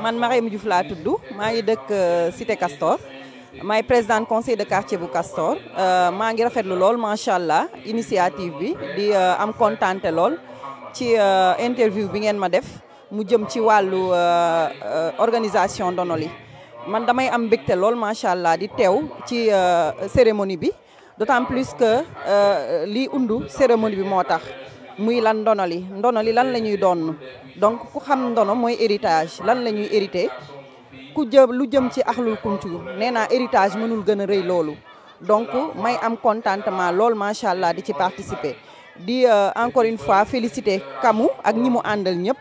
man Marème Diouf laa tudd maa ngi dëkk Cité Castor maay présidente conseil de quartier bu Castor maa ngi rafetlu lool macha allah initiative bi di am kontante lool ci interview bi ngeen ma def mu jëm ci wàllu organisation ndono li man damay am mbégte lool macha allah di teew ci cérémonie bi d'autant plus que lii undu cérémonie bi moo tax muy lan ndono li lan la ñuy doon donc ku xam ndono mooy héritage lan la ñuy hérité ku jëm lu jëm ci axlul kuntu nee naa héritage mënul gën a rëy loolu donc may am contentement lool macha allah di ci participer di encore une fois féliciter Kamou ak ñi mu àndal ñëpp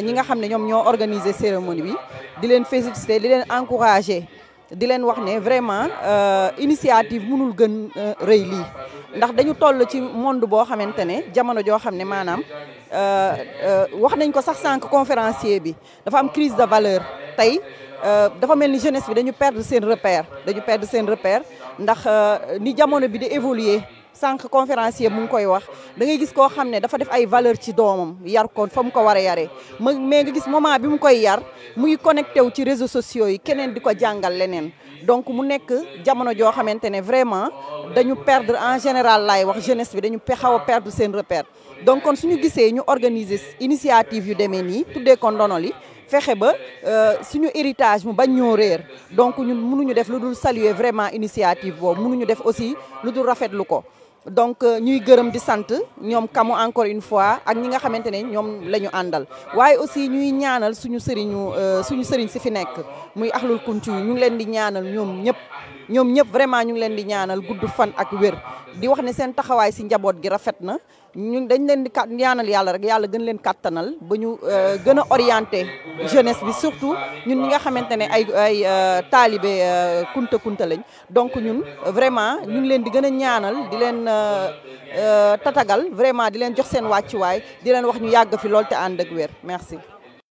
ñi nga xam ne ñoom ñoo organiser cérémonie bi di leen féliciter di leen encourager di leen wax ne vraiment initiative mënul gën rëy lii ndax dañu toll ci monde boo xamante ne jamono joo xam ne maanaam wax nañ ko sax sànq conférencier bi dafa am crise de valeur tey dafa mel ni jeunesse bi dañu perdre seen repère ndax ni jamono bi di évoluer sànq conférencier mu ngi koy wax da ngay gis koo xam ne dafa def ay valeur ci doomam yar ko fa mu ko war a yaree mais nga gis moment bi mu koy yar muy connecté wu ci réseaux sociaux yi keneen di ko jàngal leneen donc mu nekk jamono joo xamante ne vraiment dañu perdre en général laay wax jeunesse bi dañu xaw a perdre seen repère donc kon suñu gisee ñu organiser initiative yu demee nii tuddee ko ndono li fexe ba suñu héritage mu bañ ñoo réer donc ñun mënuñu def lu dul saluer vraiment initiative boobu mënuñu def aussi lu dul rafetlu ko donc ñuy gërëm di sant ñoom Kamou encore une fois ak ñi nga xamante ne ñoom la ñu àndal waaye aussi ñuy ñaanal suñu sëriñ si fi nekk muy axlul kuntu yi ñu ngi leen di ñaanal ñoom ñëpp vraiment ñu ngi leen di ñaanal gudd fan ak wér di wax ne seen taxawaay si njaboot gi rafet na ñun dañ leen di ñaanal yàlla rek yàlla gën leen kattanal ba ñu gën a orienté jeunesse bi surtout ñun ñi nga xamante ne ay taalibe kunta lañ donc ñun vraiment ñu ngi leen di gën a ñaanal di leen tatagal vraiment di leen jox seen wàccuwaay di leen wax ñu yàgg fi lool te ànd ak wér merci